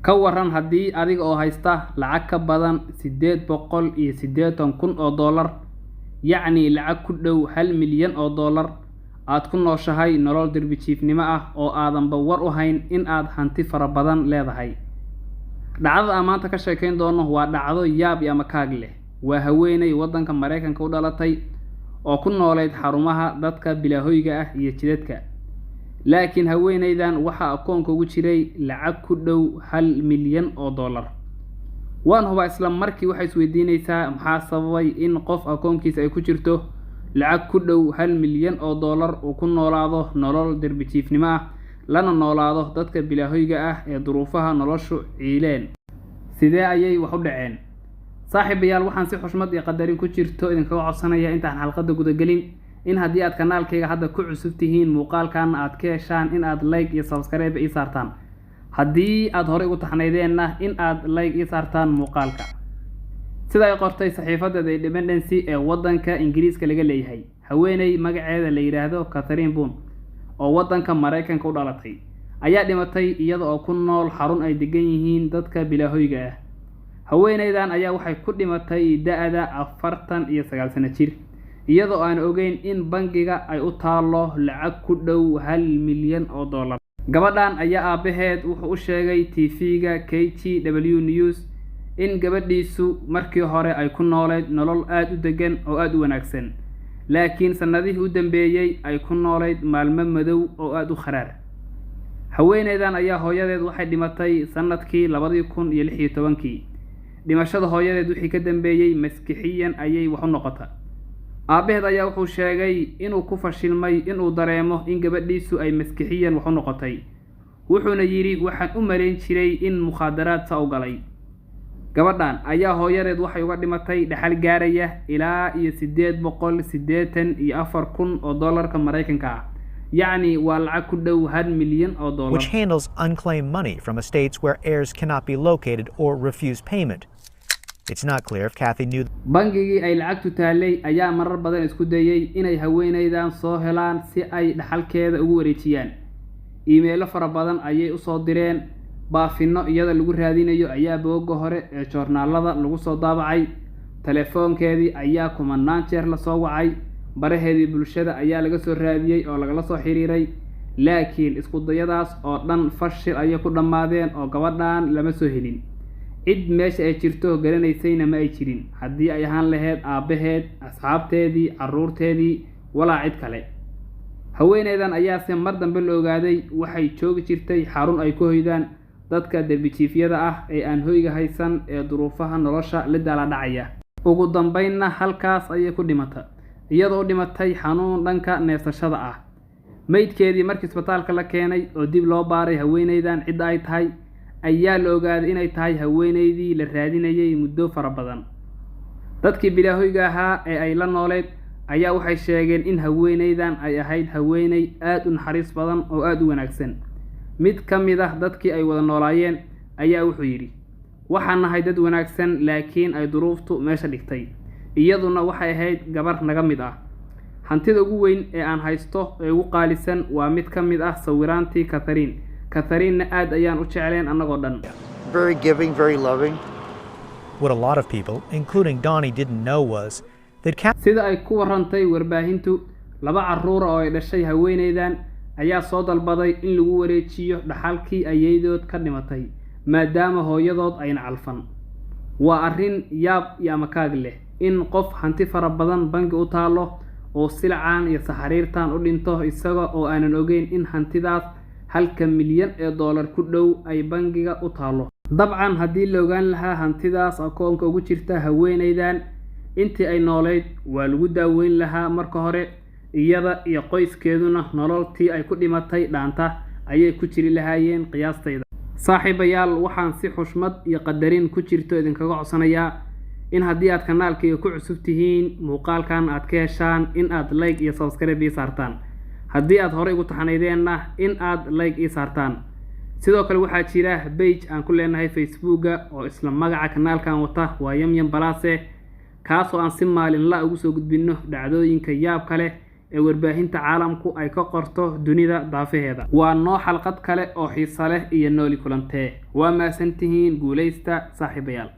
Ka waran haddii adiga oo haysta lacag ka badan $880,000, yacni lacag ku dhow $1 milyan, aad ku nooshahay nolol derbi jiifnimo ah oo aadanba war u hayn in aad hanti fara badan leedahay? Dhacdada aan maanta ka sheekayn doono waa dhacdo yaab iyo amakaag leh. Waa haweeney waddanka Maraykanka u dhalatay oo ku nooleyd xarumaha dadka bilaahoyga ah iyo jidadka. Laakiin haweeneydan waxaa akoonka ugu jiray lacag ku dhow $1 milyan. Waan hubaa isla markii waxay isweydiinaysaa maxaa sababay in qof akoonkiisa ay ku jirto lacag ku dhow $1 milyan uu ku noolaado nolol derbi jiifnimo ah, lana noolaado dadka bilaahoyga ah ee duruufaha noloshu ciileen. Sidee ayay wax u dhaceen? Saaxiibayaal, waxaan si xushmad iyo qadarin ku jirto idinkaga codsanaya intaan xalqadda gudagelin in haddii aad kanaalkayga hadda ku cusub tihiin, muuqaalkan aad ka heshaan, in aad like iyo subscribe ii saartaan. Haddii aad horey ugu taxnaydeenna, in aad like ii saartaan muuqaalka. Sida ay qortay saxiifadda The Independent ee waddanka Ingiriiska laga leeyahay, haweeney magaceeda la yidhaahdo Catherine Boone oo waddanka Maraykanka u dhalatay ayaa dhimatay iyada oo ku nool xarun ay degan yihiin dadka bilaahoyga ah. Haweeneydan ayaa waxay ku dhimatay da'da 49 sano jir, iyadoo aan ogeyn in bangiga ay u taalo lacag ku dhow $1 milyan. Gabadhan ayaa aabaheed wuxuu u sheegay TV-ga KGW News in gabadhiisu markii hore ay ku nooleyd nolol aada u degan oo aada u wanaagsan, laakiin sanadihii u dambeeyey ay ku nooleyd maalmo madow oo aada u kharaar. Haweeneydan ayaa hooyadeed waxay dhimatay sanadkii 2016-kii. Dhimashada hooyadeed wixii ka dambeeyey maskixiyan ayay wax u noqota. Aabaheed ayaa wuxuu sheegay inuu ku fashilmay inuu dareemo in gabadhiisu ay maskixiyan wax u noqotay. Wuxuuna yidhi, "Waxaan u malayn jiray in mukhaadaraad saa u galay." Gabadhan ayaa hooyadeed waxay uga dhimatay dhaxal gaaraya ilaa iyo 884,000 oo dollarka Maraykanka ah, yacni waa lacag ku dhow $1 milyan. Which handles unclaimed money from estates where heirs cannot be located or refuse payment. It's not clear if Kathy knew Bangigii ay lacagtu taallay ayaa marar badan isku dayay inay haweeneydan soo helaan si ay dhaxalkeeda ugu wareejiyaan. Iimaylo fara badan ayay usoo direen, baafinno iyada lagu raadinayo ayaa bogagga hore ee joornaalada lagu soo daabacay, telefoonkeedii ayaa kumanaan jeer lasoo wacay, baraheedii bulshada ayaa laga soo raadiyey oo lagala soo xiriiray, laakiin isku dayadaas oo dhan fashil ayay ku dhammaadeen oo gabadhan lama soo helin. Cid meesha ay jirto garanaysayna ma ay jirin, haddii ay ahaan lahayd aabbaheed, asxaabteedii, carruurteedii, walaa cid kale. Haweeneydan ayaase mar dambe la ogaaday waxay joogi jirtay xarun ay ku hoydaan dadka derbijiifyada ah ee aan hoyga haysan ee duruufaha nolosha la daala dhacaya. Ugu dambeynna halkaas ayay ku dhimata, iyadoo u dhimatay xanuun dhanka neefsashada ah. Meydkeedii markii isbitaalka la keenay oo dib loo baaray haweeneydan cidda ay tahay, ayaa la ogaaday inay tahay haweeneydii la raadinayay muddo fara badan. Dadkii bilaahoyga ahaa ee ay la nooleed ayaa waxay sheegeen in haweeneydan ay ahayd haweeney aada u naxariis badan oo aada u wanaagsan. Mid ka mid ah dadkii ay wada noolaayeen ayaa wuxuu yidhi, "Waxaan nahay dad wanaagsan, laakiin ay duruuftu meesha dhigtay. Iyaduna waxay ahayd gabar naga mid ah. Hantida ugu weyn ee aan haysto ee ugu qaalisan waa mid ka mid ah sawiraantii Catherine. Catherine-na aad ayaan u jecleen annagoo dhan." Very giving, very loving. What a lot of people, including Donnie, didn't know was that Kathy Sida ay ku warantay warbaahintu, laba carruura oo ay dhashay haweeneydan ayaa soo dalbaday in lagu wareejiyo dhaxalkii ayeydood ka dhimatay, maadaama hooyadood ayna calfan. Waa arrin yaab iyo amakaag leh in qof hanti fara badan bangi u taallo oo silcaan iyo saxariirtan u dhinto, isaga oo aanan ogeyn in hantidaas halka milyan ee dollar ku dhow ay bangiga u taallo. Dabcan haddii la ogaan lahaa hantidaas akoonka ugu jirta haweeneydan intii ay nooleyd, waa lagu daaweyn lahaa marka hore, iyada iyo qoyskeeduna nololtii ay ku dhimatay dhaanta ayay ku jiri lahaayeen qiyaastayda. Saaxiibayaal, waxaan si xushmad iyo qadarin ku jirto idinkaga codsanayaa in haddii aad kanaalkayga ku cusub tihiin, muuqaalkan aad ka heshaan, in aad like iyo subscribe ii saartaan. Haddii aad horey ugu taxanaydeenna, in aad like ii saartaan. Sidoo kale waxaa jira page aan ku leenahay Facebooka oo isla magaca kanaalkan wata, waa Yamyam Balase, kaasoo aan si maalinla ugu soo gudbino dhacdooyinka yaabka leh. ee warbaahinta caalamku ay ka qorto dunida daafaheeda. Waa noo xalqad kale oo xiiso leh iyo nooli kulantee. Waa mahadsantihiin, guulaysta saaxiibayaal.